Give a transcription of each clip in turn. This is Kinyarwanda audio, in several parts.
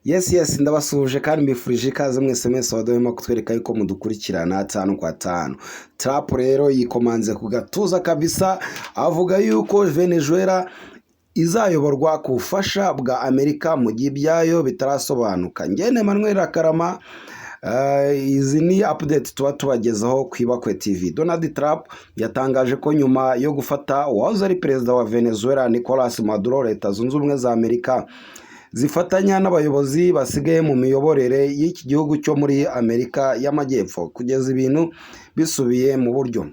Yes, ndabasuhuje kandi mbifurije ikaze mwese mwese wadahwema kutwereka yuko mudukurikirana tanu kwa tanu. Trump rero yikomanze ku gatuza kabisa, avuga yuko Venezuela izayoborwa ku bufasha bwa Amerika mu gihe ibyayo bitarasobanuka. Ngene Emmanuel Rakarama, izi ni update tuba tubagezaho ku Ibakwe TV. Donald Trump yatangaje ko nyuma yo gufata uwahoze ari perezida wa Venezuela Nicolas Maduro, Leta Zunze Ubumwe za Amerika zifatanya n'abayobozi basigaye mu miyoborere y'iki gihugu cyo muri Amerika y'Amajyepfo kugeza ibintu bisubiye mu buryo.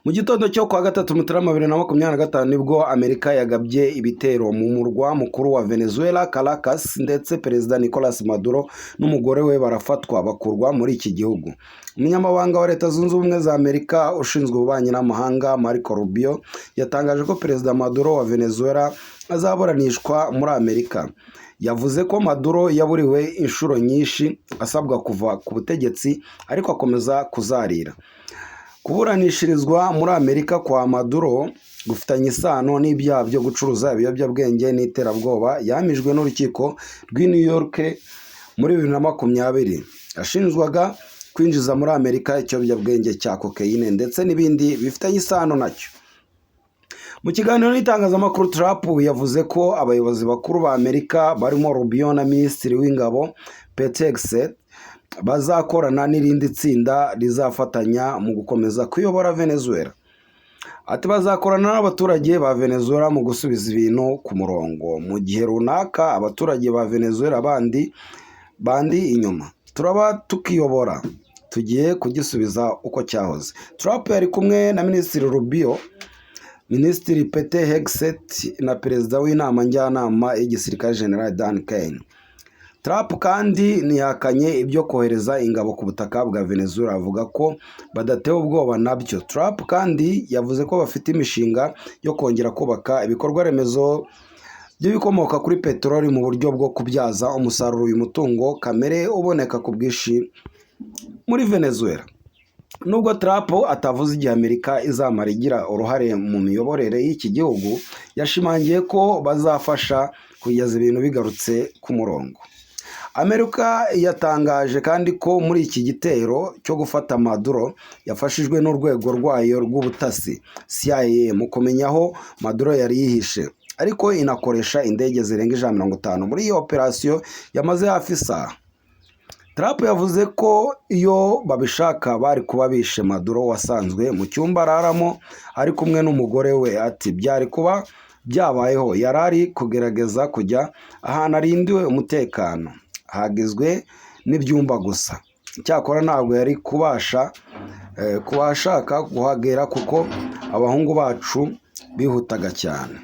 Mu gitondo cyo kuwa gatatu, Mutarama 2025, nibwo Amerika yagabye ibitero mu murwa mukuru wa Venezuela, Caracas, ndetse Perezida Nicolas Maduro n'umugore we barafatwa, bakurwa muri iki gihugu. Umunyamabanga wa Leta Zunze Ubumwe za Amerika ushinzwe ububanyi n'amahanga, Marco Rubio, yatangaje ko Perezida Maduro wa Venezuela azaburanishwa muri Amerika. Yavuze ko Maduro yaburiwe inshuro nyinshi asabwa kuva ku butegetsi, ariko akomeza kuzarira. Kuburanishirizwa muri Amerika kwa Maduro gufitanye isano n'ibyaha byo gucuruza ibiyobyabwenge n'iterabwoba yahamijwe n'urukiko rw'i New York muri 2020. Yashinjwaga kwinjiza muri Amerika ikiyobyabwenge cya kokeyine ndetse n'ibindi bifitanye isano nacyo. Mu kiganiro n'itangazamakuru, Trump yavuze ko abayobozi bakuru ba Amerika barimo Rubio na Minisitiri w'Ingabo Pete Hegseth bazakorana n'irindi tsinda rizafatanya mu gukomeza kuyobora Venezuela. Ati: "Bazakorana n'abaturage ba Venezuela mu gusubiza ibintu ku murongo mu gihe runaka. Abaturage ba Venezuela bandi bandi inyuma, turaba tukiyobora, tugiye kugisubiza uko cyahoze." Trump yari kumwe na Minisitiri Rubio, Minisitiri Pete Hegseth na Perezida w'Inama Njyanama y'Igisirikare, General Dan Caine. Trump kandi ntiyahakanye ibyo kohereza ingabo ku butaka bwa Venezuela, avuga ko badatewe ubwoba nabyo. Trump kandi yavuze ko bafite imishinga yo kongera kubaka ibikorwa remezo by'ibikomoka kuri peteroli mu buryo bwo kubyaza umusaruro uyu mutungo kamere uboneka ku bwinshi muri Venezuela. Nubwo Trump atavuze igihe Amerika izamara igira uruhare mu miyoborere y'iki gihugu, yashimangiye ko bazafasha kugeza ibintu bigarutse ku murongo. Amerika yatangaje kandi ko muri iki gitero cyo gufata Maduro yafashijwe n'urwego rwayo rw'ubutasi, CIA, mu kumenya aho Maduro yari yihishe, ariko inakoresha indege zirenga 150 muri iyo operasiyo yamaze hafi isaha. Trump yavuze ko iyo babishaka bari kuba bishe Maduro wasanzwe mu cyumba araramo ari kumwe n'umugore we. Ati: "Byari kuba byabayeho, yari ari kugerageza kujya ahantu arindiwe umutekano hagizwe n'ibyumba gusa. Icyakora ntabwo yari kubasha kubashaka kuhagera kuko abahungu bacu bihutaga cyane."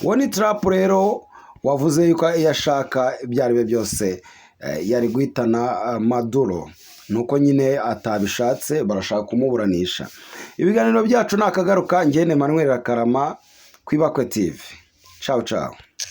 Uwo ni Trump rero wavuze yuko iyo ashaka ibyo ari byo byose yari guhitana Maduro, nuko nyine atabishatse, barashaka kumuburanisha. Ibiganiro byacu ni akagaruka. Ngene Emmanuel Rakarama ku Ibakwe TV. Ciao ciao.